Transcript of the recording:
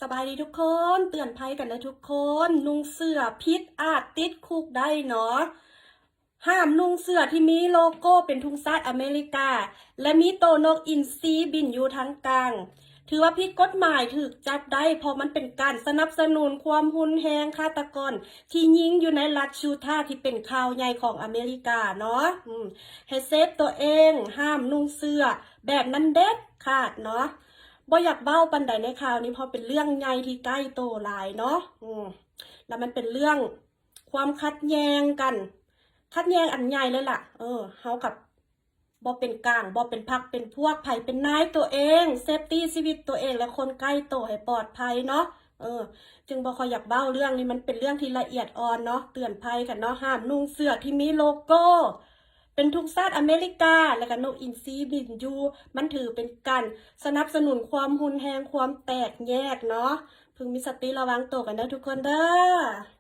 ສະບາຍດີທຸກຄົນ, ເຕືອນໄພກັນເດີທຸກຄົນ, ນຸ່ງເສື້ອຜິດອາດຕິດຄຸກໄດ້ເນາະ. ຫ້າມນຸ່ງເສື້ອທີ່ມີໂລໂກ້ເປັນທຸງຊາດອາເມລິກາ ແລະ ມີໂຕນົກອິນຊີບິນຢູ່ທາງກາງ. ຖືວ່າຜິດກົດໝາຍ, ຖືກຈັບໄດ້ ເພາະມັນເປັນການສະໜັບສະໜູນຄວາມຮຸນແຮງ, ຄາດຕະກອນທີ່ຍິງຢູ່ໃນລັດຢູທາທີ່ເປັນຂ່າວໃຫຍ່ຂອງອາເມລິກາເນາະ. ອືມ ໃຫ້ເຊຟຕົວເອງ, ຫ້າມນຸ່ງເສື້ອແບບນັ້ນເດັດຂາດເນາະ. ບໍ່ຢາກເວົ້າປານໃດໃນຂ່າວນີ້ ເພາະເປັນເລື່ອງໃຫຍ່ທີ່ໃກ້ໂຕຫຼາຍເນາະ. ອືມ ແລ້ວມັນເປັນເລື່ອງຄວາມຂັດແຍ່ງກັນ, ຂັດແຍ່ງອັນໃຫຍ່ເລີຍລະ. ເອີ ເຮົາກັບ ບໍ່ເປັນກາງ, ບໍ່ເປັນພັກເປັນພວກ, ໃຜເປັນນາຍຕົວເອງ, ເຊຟຕີຊີວິດຕົວເອງ ແລະ ຄົນໃກ້ໂຕໃຫ້ປອດໄພເນາະ. ເອີ ຈຶ່ງບໍ່ຄ່ອຍຢາກເວົ້າເລື່ອງນີ້, ມັນເປັນເລື່ອງທີ່ລະອຽດອ່ອນເນາະ, ເຕືອນໄພກັນເນາະ. ຫ້າມນຸ່ງເສື້ອທີ່ມີໂລໂກ້ເປັນທຸງຊາດອາເມລິກາ ແລະ ກະນົກອິນຊີບິນຢູ່, ມັນຖືເປັນການສະໜັບສະໜູນຄວາມຮຸນແຮງ, ຄວາມແຕກແຍກເນາະ. ເພິ່ງມີສະຕິລະວັງໂຕກັນເດີທຸກຄົນເດີ.